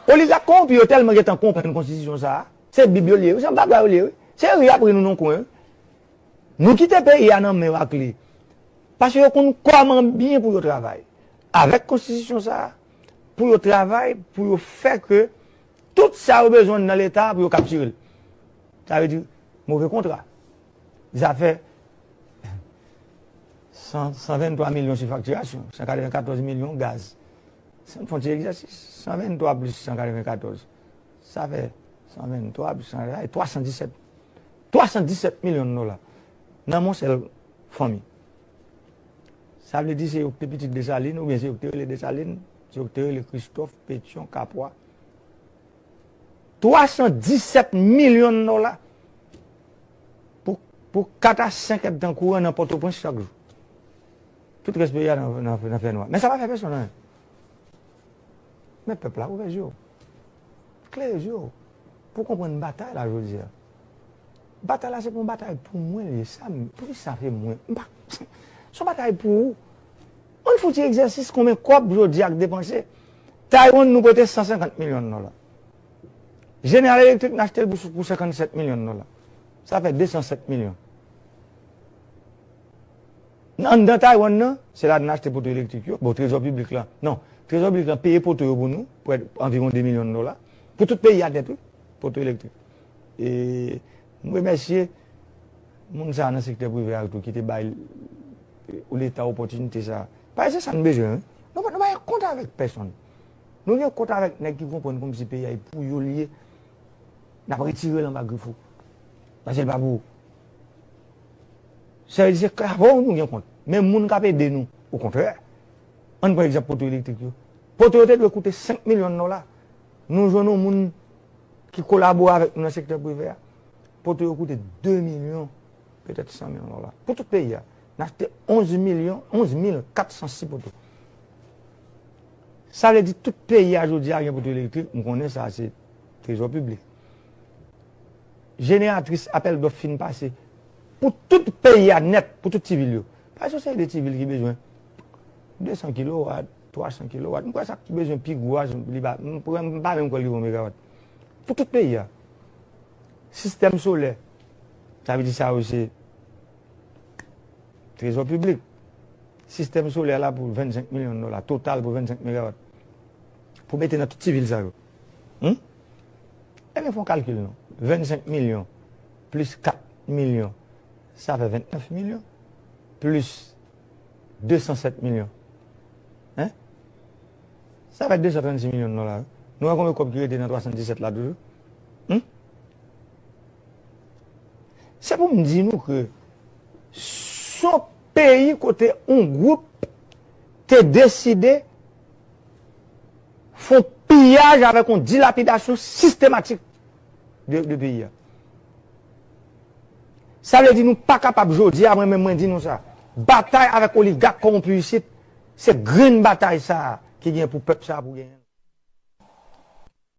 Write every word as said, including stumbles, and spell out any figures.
Oligak kowonpi yo tèlman gentan konprann konstitisyon sa a. Se bib yo li ye wi, se anba bra yo li ye wi. Se ri y ap ri nou nan kwen wi. Nou kite peyi a nan men yo ak li. Paske yo konn kòman byen pou yo travay. Avèk konstitisyon sa a, pou yo travay, pou yo fè ke tout sa yo bezwen nan leta pou yo kaptire l. Sa vle di, move kontra. Zafè san, san venntwa milyon sou faktirasyon, san katrevenkatòz milyon gaz. Fon ti egzèsis, san venntwa plis san katrevenkatòz. Sa fè san venntwa plis san katrevenkatòz, twa san disèt. Twa san disèt milyon dola nan men yon sèl fanmi. Sa vle di se yo ki te pitit Desalin, oubyen se yo ki te rele Desalin, se yo ki te rele Kristòf, Petyon, Kapwa. Twa san disèt milyon dola pou, pou kat a senk èdtan kouran nan Pòtoprens chak jou. Tout rès peyi a nan, nan, nan fènwa. Men sa pa fè pèsonn anyen. Men pèp la, ouvè je w. Klere je w. Pou w konprann batay la jodi a. Batay la se pou yon batay pou mwen li ye. Sa m, poukisa se mwen? M pa, se yon batay pou ou. Ann fouti egzèsis konbyen kòb jodi a k depanse. Taiwan nou prete san senkant milyon dola. General Electric n achte l pou, pou senkannsèt milyon dola. Sa fè de san sèt milyon. Anndan Taiwan nan, se la n achte poto elektrik yo. Bon, trezò piblik la, non, trezò piblik la peye poto yo pou nou, pou anviwon de milyon dola. Pou tout peyi a nèt, wi, poto elektrik. E m remèsye moun sa a nan sektè prive a tou ki te bay, e, leta opòtinite sa a. Paske se sa n bezwen, wi. Nou pa, nou pa gen kont avèk pèsonn. Nou gen kont avèk nèg ki konprann kòmsi peyi a e pou yo li ye. N ap retire l anba grif ou. Paske l pa pou ou. Sa vle di se avè w nou gen kont. Men moun k ap ede nou, okontrè. Ann pran egzanp poto elektrik yo. Poto yo te dwe koute senk milyon dola. Nou jwenn yon moun ki kolabore avèk nou nan sektè prive a. Poto yo koute de milyon, petèt san milyon dola. Pou tout peyi a. N achte onz milyon, onz mil kat san sis poto. Sa vle di tout peyi a jodi a gen poto elektrik, m konnen sa se trezò piblik. Jeneratris apèl dòf fin pase pou tout peyi a nèt, pou tout ti vil yo. Paske se de ti vil ki bezwen de san kilowat, twa san kilowat. M kwè sa k bezwen pi gwo a, li pa, m kwè, m pa menm kwè li vo megawat. Pou tout peyi a. Sistèm solè, sa vle di sa yo se trezò piblik. Sistèm solè la pou vennsenk milyon dola, total pou vennsenk megawat. Pou mete nan tout ti vil sa yo. Hmm? Ebyen, fè yon kalkil non. Vennsenk milyon plis kat milyon, sa fè ventnèf milyon, plis de san sèt milyon. Hein? Sa fè de san trannsis milyon dola, wi. Nou wè konbyen kòb ki rete nan twa san disèt la toujou? Hmm? Se pou m di nou ke s on peyi kote yon gwoup te deside fè yon piyaj avèk yon dilapidasyon sistematik de, de peyi a. Sa vle di nou pa kapab jodi a, mwen menm mwen di nou sa. Batay avèk oligak kòwonpi isit, se grenn batay sa a ki gen pou pèp sa a pou genyen.